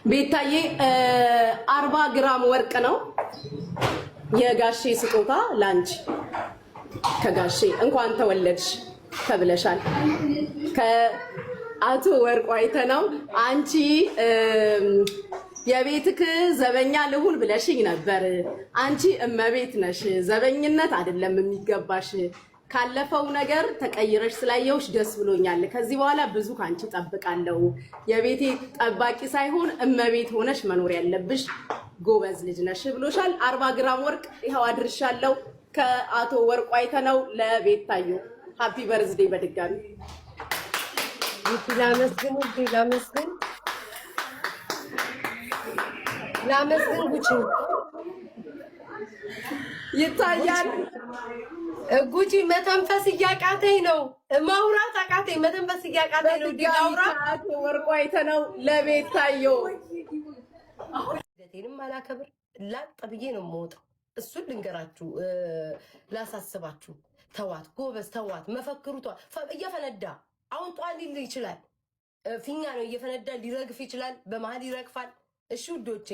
ቤታዬ፣ 40 ግራም ወርቅ ነው የጋሼ ስጦታ ላንቺ። ከጋሼ እንኳን ተወለድሽ ተብለሻል። ከአቶ ወርቁ አይተነው አንቺ የቤትክ ዘበኛ ልሁን ብለሽኝ ነበር። አንቺ እመቤት ነሽ፣ ዘበኝነት አይደለም የሚገባሽ። ካለፈው ነገር ተቀይረሽ ስላየውሽ ደስ ብሎኛል። ከዚህ በኋላ ብዙ ከአንቺ ጠብቃለሁ። የቤቴ ጠባቂ ሳይሆን እመቤት ሆነሽ መኖር ያለብሽ ጎበዝ ልጅ ነሽ ብሎሻል። 40 ግራም ወርቅ ይኸው አድርሻለሁ። ከአቶ ወርቁ አይተነው ለቤታዮ happy birthday በድጋሚ። ላመስግን፣ ላመስግን፣ ላመስግን። ጉቺ። ይታያል። ጉቺ፣ መተንፈስ እያቃተኝ ነው። ማውራት አቃተኝ። መተንፈስ እያቃተኝ ነው። ላውራ። ከአቶ ወርቁ አይተነው ለቤታዮ። ልደቴንም አላከብር፣ ላጥ ብዬ ነው የምወጣው። እሱን ልንገራችሁ፣ ላሳስባችሁ። ተዋት ጎበዝ፣ ተዋት። መፈክሩ እየፈነዳ አሁን ጧ ሊል ይችላል። ፊኛ ነው፣ እየፈነዳ ሊረግፍ ይችላል። በመሀል ይረግፋል። እሺ ውዶቼ፣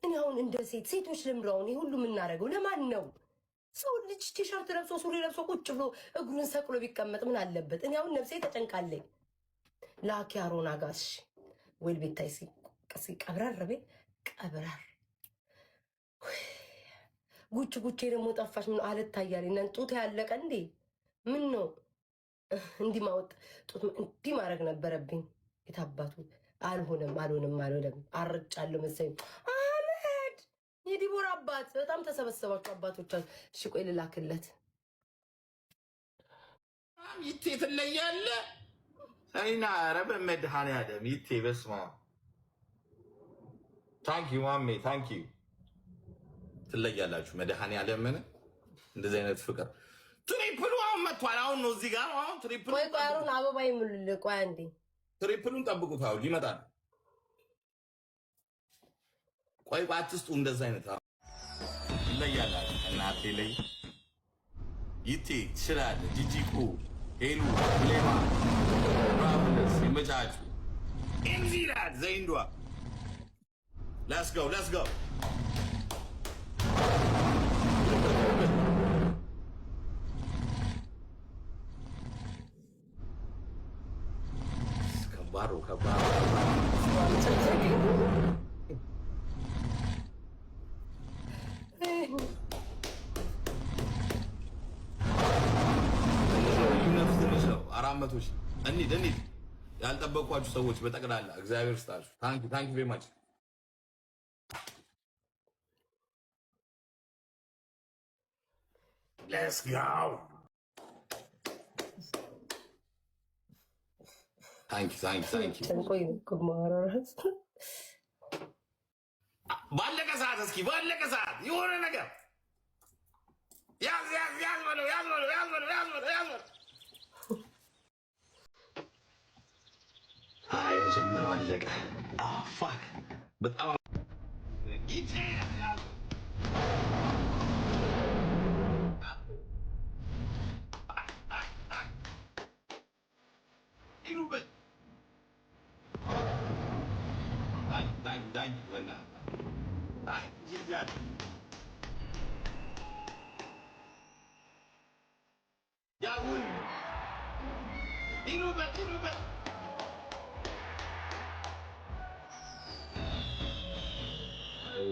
እኔ አሁን እንደ ሴት ሴቶች ልምዱ አሁን ይህ ሁሉ የምናደርገው ለማን ነው? ሰው ልጅ ቲሸርት ለብሶ ሱሪ ለብሶ ቁጭ ብሎ እግሩን ሰቅሎ ቢቀመጥ ምን አለበት? እኔ አሁን ነፍሴ ተጨንቃለኝ። ላኪ አሮና ጋሽ ወይል ቤታይ ቀብረር ቤ ቀብረር ጉች ጉቼ ደግሞ ጠፋሽ። ምን አልታያለኝ። እናን ጡት ያለቀ እንዴ? ምን ነው እንዲህ ማወጥ ጡት እንዲህ ማድረግ ነበረብኝ። የታባቱ አልሆነም፣ አልሆነም፣ አልሆነም። አርጫለሁ መሰለኝ። አህመድ የዲቦራ አባት፣ በጣም ተሰበሰባችሁ አባቶቻችሁ። እሺ ቆይ ልላክለት። ይቴ ትለያለህ። አይና ኧረ በመድኃኒዓለም ይቴ፣ በስመ አብ፣ thank you ማሜ፣ thank you። ትለያላችሁ። መድኃኒዓለምን እንደዚህ አይነት ፍቅር triple ኡ አሁን መጥቷል። አሁን ነው እዚህ ጋር አሁን triple ኡ። ቆይ ቆይ፣ አሮን አበባ ይሙልልህ። ቆይ አንዴ። Triple ኡን ጠብቁት። አሁን ሊመጣ ነው። ቆይ ቆይ፣ አትስጡ። እንደዚህ አይነት ትለያላችሁ። እናቴ ላይ ይቴ ትችላለህ። ጂጂኩ፣ ሄሉ፣ ሌማ፣ ብራቭለስ ይመቻችሁ። ኢንዚላት ዘይንዷ፣ let's go, let's go። ከባድ ነው፣ ከባድ ነው። ልዩነቱ ትንሽ ነው። 400,000። እንሂድ እንሂድ። ያልጠበኳችሁ ሰዎች በጠቅላላ እግዚአብሔር ይስጣችሁ። Thank you, thank you very much። Let's go። Thank you, thank you, thank you። ጨንቆኝ ነው እኮ የማወራው እራሱ። ባለቀ ሰዓት፣ እስኪ ባለቀ ሰዓት የሆነ ነገር ያዝ ያዝ ያዝ በለው፣ ያዝ በለው፣ ያዝ በለው፣ ያዝ በለው፣ ያዝ በለው። አይ መጀመሪያው አለቀ። Fuck፣ በጣም ጊዜ ያዝ። ሂዱበት። ዳኝ ዳኝ በእናትህ አይ ጊዜ አለ። ያውን ሂዱበት፣ ሂዱበት።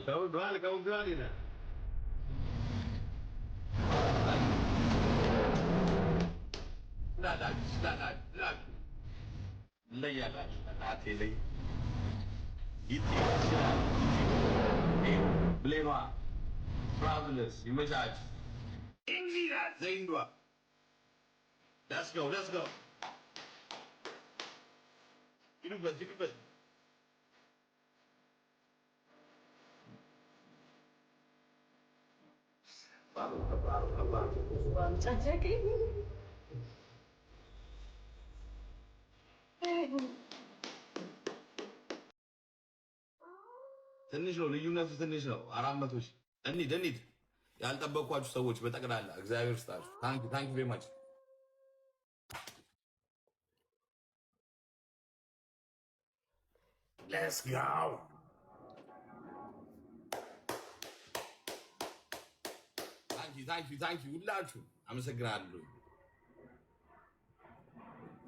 ከብዷል፣ ከብዷል ይላል። ላላችሁ ላላችሁ ትለያላችሁ። እናቴ ላይ ይቴ ይችላል። ብሌኗ፣ ትራቭለስ ይመቻችሁ። ኢንዚላት ዘይንዷ፣ let's go, let's go። ሂዱበት፣ ሂዱበት። ከባድ ነው፣ ከባድ ነው። ጨነቀኝ። ትንሽ ነው ልዩነቱ፣ ትንሽ ነው። 400,000። እንሂድ እንሂድ። ያልጠበኳችሁ ሰዎች በጠቅላላ እግዚአብሔር ይስጣችሁ። Thank you, thank you very much። Let's go። You, thank you, thank you ሁላችሁ አመሰግናለሁ።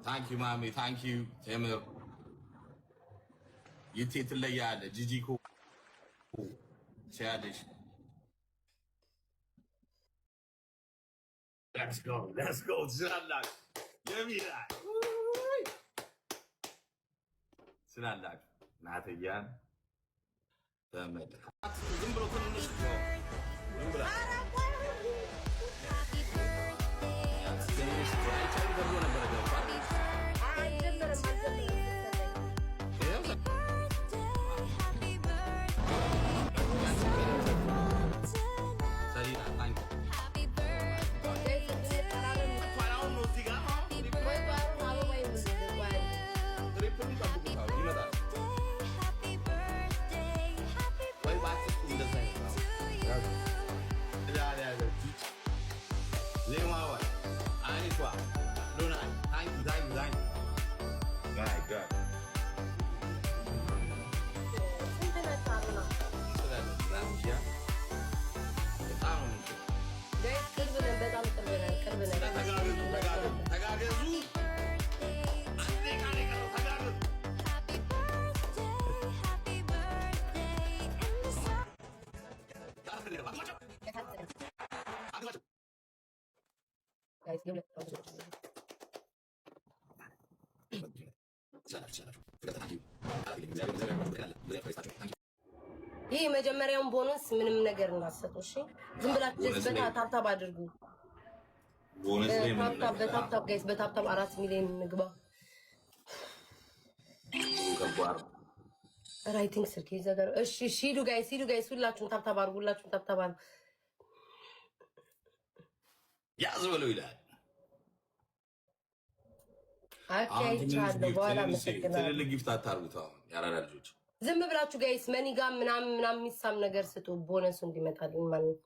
Thank you ማሜ፣ thank you ቴምር፣ ይቴ ትለያለህ። ጂጂኮ ሲያለሽ። Let's go, let's go። ትችላላችሁ የሚላል ትችላላችሁ። ናትያን ተመልካት ዝም ብሎ ትንሽ ዝም ብላ ትንሽ አይቻልም ተብሎ ነበረ። ገብቷል። አልጀመረም፣ አልጀመረም መሰለኝ። ይኸው ሰሊና thank አሁን ነው እዚህ ጋር ቆይ ቆይ፣ አሁን አበባ ይሁን፣ ቆይ። Triple ኡን ጠብቁት። አሁን ይመጣል ወይ ባትስጡ እንደዛ አይነት ነው። ዜማዋ አሪፏ ሉናይ thank you, thank you, thank you, my God. ስንት ነህ አሩና? እንችላለን። ናትያ በጣም ነው የምንችለው። Guys ቅርብ ነን፣ በጣም ቅርብ ነን፣ ቅርብ ነን። ተጋገዙ፣ ተጋገዙ፣ ተጋገዙ። አንዴ ቃል የቀረው ተጋገዙ። አግባቸው። Guys የሁለት ትችላላችሁ፣ ትችላላችሁ። ፍቅር thank you። እግዚአብሔር እግዚአብሔር እግዚአብሔር thank you። ይህ የመጀመሪያውን ቦነስ ምንም ነገር እንዳትሰጡ እሺ። ዝም ብላችሁ just ቦነስ ላይ በ tap tap አድርጉ። ቦነስ ላይ ምንም በ tap tap ነገር በ tap tap guys፣ በ tap tap 4 ሚሊዮን እንግባ። ከባድ ነው። Writing ስልክ ይዘጋል። እሺ እሺ፣ ሂዱ guys፣ ሂዱ guys፣ ሁላችሁም tap tap አድርጉ። ሁላችሁም tap tap አድርጉ። ያዝ በለው ይላል። አኬ አሁን ትንንሽ አይቻለሁ። gift በኋላ ትንንሽ አመሰግናለሁ። ትልልቅ gift አታርጉት። አሁን ያራዳ ልጆች ዝም ብላችሁ guys money gun ምናምን ምናምን የሚሳም ነገር ስጡ፣ ቦነሱ እንዲመጣልን ማለት ነው።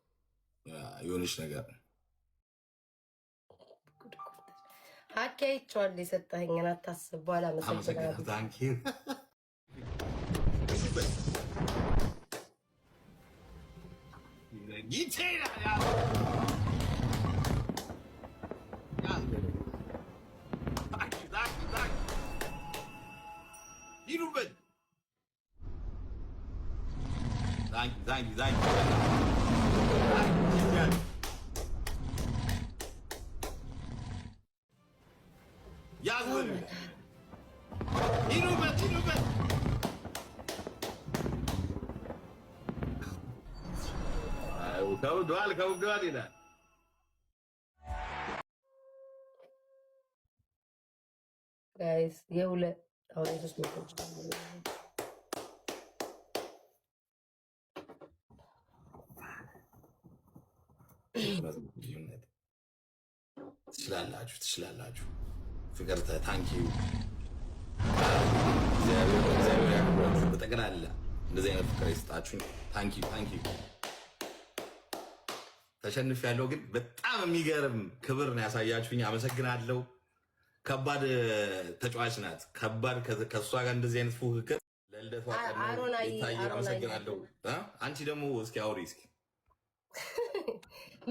የሆነች ነገር ሀኬ አይቼዋለሁ የሰጠኸኝን፣ አታስብ። በኋላ አመሰግናለሁ። አመሰግናለሁ። Thank you። ይቼ ይላል። ያዝ ያዝ በለው። Thank you, thank you, thank you። ሂዱበት። Thank you, thank you, thank you, thank you። ያዝ በለው ይላል። ሂዱበት፣ ሂዱበት። አይ ከብዷል፣ ከብዷል ይላል። Guys የሁለት አሁን የ300 ልዩነት ትችላላችሁ፣ ትችላላችሁ። ፍቅርተ thank you። እግዚአብሔር እግዚአብሔር ያክብራችሁ። በጠቅላላ እንደዚህ አይነት ፍቅር ይስጣችሁ። Thank you, thank you። ተሸንፍ ያለው ግን በጣም የሚገርም ክብር ነው ያሳያችሁኝ። አመሰግናለሁ። ከባድ ተጫዋች ናት። ከባድ ከእሷ ጋር እንደዚህ አይነት ፉክክር ለልደቷ ቀን ነው። አሮናዬ ይታየ አሮናዬ አመሰግናለሁ። እ? አንቺ ደግሞ እስኪ አውሪ እስኪ።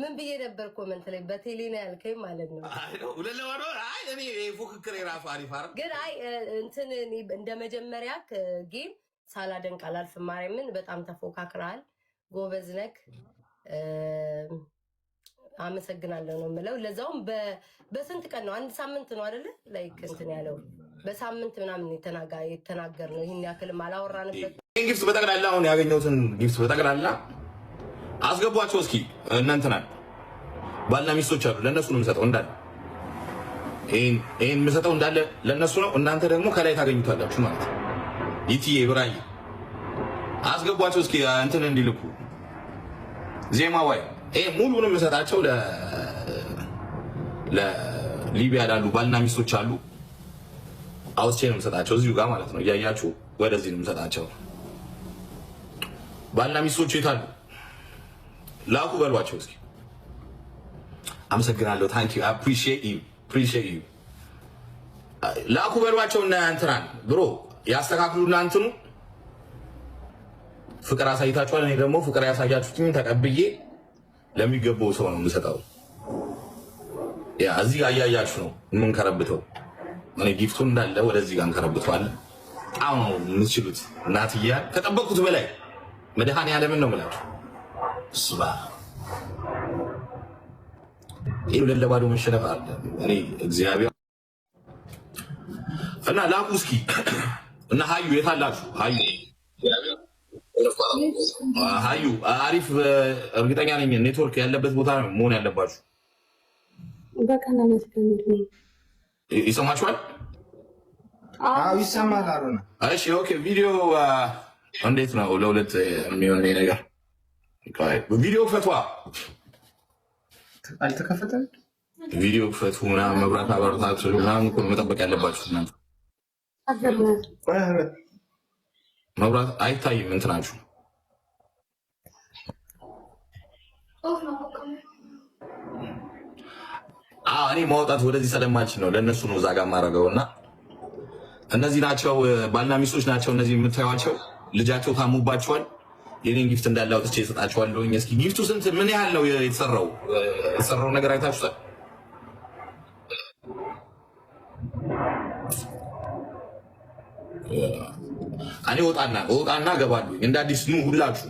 ምን ብዬ ነበር comment ላይ? በቴሌ ነው ያልከኝ ማለት ነው። አይ ነው ሁለት ለባዶ። አይ እኔ ይሄ ፉክክር የራሱ አሪፍ አይደል? ግን አይ እንትን እኔ እንደ መጀመሪያ game ሳላደንቅ አላልፍም። ማርያምን በጣም ተፎካክረሃል፣ ጎበዝ ነክ፣ አመሰግናለሁ ነው የምለው። ለዛውም በስንት ቀን ነው? አንድ ሳምንት ነው አይደለ? Like እንትን ያለው በሳምንት ምናምን የተናገር ነው። ይህን ያክልም አላወራንበት። ይህን gift በጠቅላላ አሁን ያገኘሁትን gift በጠቅላላ አስገቧቸው እስኪ። እነ እንትናን ባልና ሚስቶች አሉ፣ ለእነሱ ነው የምሰጠው እንዳለ። ይሄን የምሰጠው እንዳለ ለእነሱ ነው። እናንተ ደግሞ ከላይ ታገኙታላችሁ ማለት ነው። ይትዬ ብራይ አስገቧቸው እስኪ እንትን እንዲልኩ ዜማ ዋይ ይሄ ሙሉንም የምሰጣቸው ለሊቢያ ላሉ ባልና ሚስቶች አሉ። አውስቼ ነው የምሰጣቸው እዚሁ ጋር ማለት ነው። እያያችሁ ወደዚህ ነው የምሰጣቸው። ባልና ሚስቶቹ የት አሉ? ላኩ በሏቸው እስኪ። አመሰግናለሁ። Thank you, appreciate you, appreciate you። ላኩ በሏቸው እና እንትናን bro ያስተካክሉና እንትኑ ፍቅር አሳይታችኋል። እኔ ደግሞ ፍቅር ያሳያችሁትን ተቀብዬ ለሚገባው ሰው ነው የምሰጠው። Yeah፣ እዚህ ጋር እያያችሁ ነው የምንከረብተው። እኔ gift ኡን እንዳለ ወደዚህ ጋር እንከረብተዋለን። በጣም ነው የምትችሉት። እናትያ ከጠበቅኩት በላይ መድኃኔዓለምን ነው የምላችሁ። ስባ ይህ 2-0 መሸነፍ አለ። እኔ እግዚአብሔር እና ላኩ እስኪ እና ሀዩ የታላችሁ? ሀዩ ሀዩ አሪፍ። እርግጠኛ ነኝ ኔትወርክ ያለበት ቦታ መሆን ያለባችሁ። ይሰማችኋል? አዎ ይሰማል። አሩና እሺ፣ okay። ቪዲዮ እንዴት ነው ለሁለት የሚሆን ነገር? ቪዲዮ ክፈቷ። አልተከፈተም። ቪዲዮ ክፈቱ ምናምን፣ መብራት አበርታችሁ ምናምን እኮ ነው መጠበቅ ያለባችሁ እናንተ። መብራት አይታይም እንትናችሁ። እኔ ማውጣት ወደዚህ ስለማልችል ነው ለእነሱ ነው እዛ ጋር የማደርገው። እና እነዚህ ናቸው ባልና ሚስቶች ናቸው እነዚህ የምታዩቸው። ልጃቸው ታሙባቸዋል። የኔን gift እንዳለ አውጥቼ እሰጣቸዋለሁኝ። እስኪ gift ኡ ስንት ምን ያህል ነው የተሰራው? የተሰራው ነገር አይታችሁታል? እኔ ወጣና ወጣና ገባለሁ። እንደ አዲስ ኑ ሁላችሁ።